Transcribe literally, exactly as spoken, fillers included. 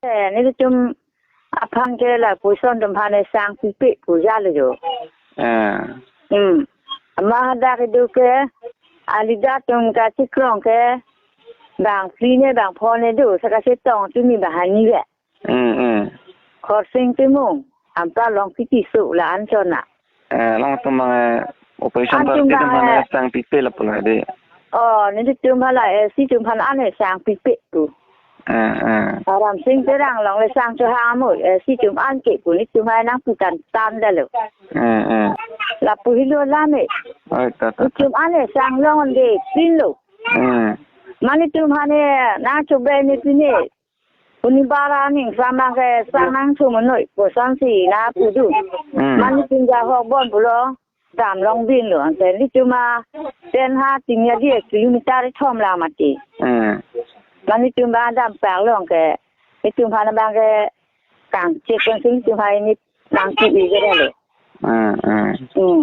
Eh, nelitum aphan ke la puson atum aphan sang pipe pu jalo jo. Eh. Hmm. Amat hadak kedo ke alida atum kachikrong ke bang phli ne bang pho ne do, saka chetong tumi bahani ve. Hmm, hmm. Khorsing Timung, anparlong Kitiso la-an chona. Eh, alangtum abang, eh, opposition party atum abang, aphan, eh, sang pipe lapu la dei. Oh, nelitum aphan la, eh, LC atum aphan an, eh, sang pipe pu. Eh, eh. Aramsing Terang along le sang chohang mo, eh, LC atum an ke pu nelitum aphan nangpu tangtang detlo. Eh, eh. Lapu helo la me. Oi, ta, ta, ta. Nelitum an, eh, sang longdun pinlo. Eh. Mane nelitum aphan, eh, nangchobe ne pine. Puni bara ning samang ke sang nangchom noi, kosonsi lapu do. Hmm. Mane nelitum ja hok bon pulo, dam longbinlo, anke nelitum a, ten ha tin ya di kilometer thom la mati. Hmm. Mane nelitum ba dam parlong ke, nelitum aphan abang ke, kangchek kangchek nelitum aphan ne nangpi-i ke detlo. Hmm, hmm. Hmm.